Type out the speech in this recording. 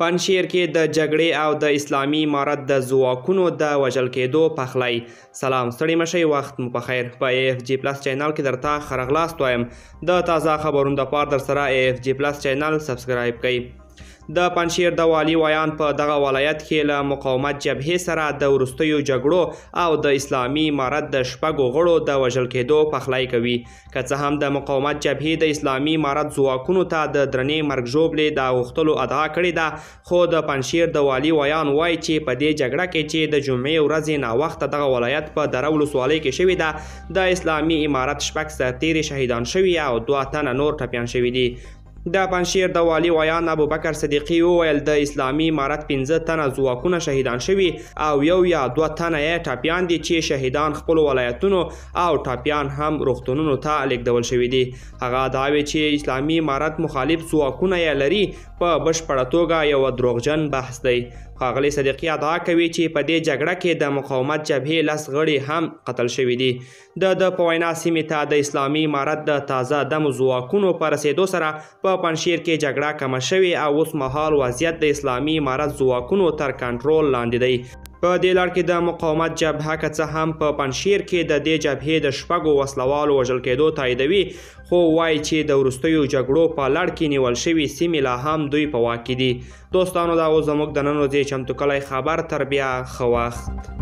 پنجشیر کې د جګړې او د اسلامي امارت د ځواکونو د وژل کېدو پخلی. سلام، ستړي مشئ، وخت مو په خیر. په ای اف جی پلس چینل کې درته ښه راغلاست وایم. د تازه خبرونو دپاره درسره ای اف جی پلس چینل سبسکرایب کړئ. د پنجشیر د والي ویاند په دغه ولایت کې له مقاومت جبهې سره د وروستیو جګړو او د اسلامي امارت د 6 غړو د وژل کېدو پخلی کوي. که څه هم د مقاومت جبهې د اسلامي امارت ځواکونو ته د درنې مرګ ژوبلې د اوښتلو ادعا کړې ده، خو د پنجشیر د والي ویاند وایي چې په دې جګړه کې چې د جمعې ورځې ناوخته دغه ولایت په دره ولسوالۍ کې شوې ده، د اسلامي امارت 6 سرتېري شهیدان شوي او 2 تنه نور ټپیان شوي دي. د پنجشیر د والي ویاند ابوبکر صدیقي وویل، د اسلامي امارت 5 تنه ځواکونه شهیدان شوي او 1 یا 2 تنه یې ټپیان دي چې شهیدان خپلو ولایتونو او ټپیان هم روغتونونو ته لیږدول شوي دي. هغه ادعاوې چې اسلامي امارت مخالف ځواکونه یې لري په بشپړه توګه یو دروغجن بحث دی. ښاغلی صدیقي ادعا کوي چې په دې جګړه کې د مقاومت جبهې 10 غړي هم قتل شوي دي. د ده په وینا سیمې ته د اسلامي امارت د تازه دمو ځواکونو په رسېدو سره په پنجشیر کې جګړه کمه شوې او اوس مهال وضعیت د اسلامي امارت ځواکونو تر کنټرول لاندې دی. په دې لړ کې د مقاومت جبهه که څه هم په پنجشیر کې د دې جبهې د 6 وسلوالو وژل کېدو تاییدوي، خو وایي چې د وروستیو جګړو په لړ کې نیول شوې سیمې لا هم دوی په واک کې دي. دوستانو، دا اوس زموږ د نن ورځې چمتو کړی خبر. تر بیا، ښه وخت.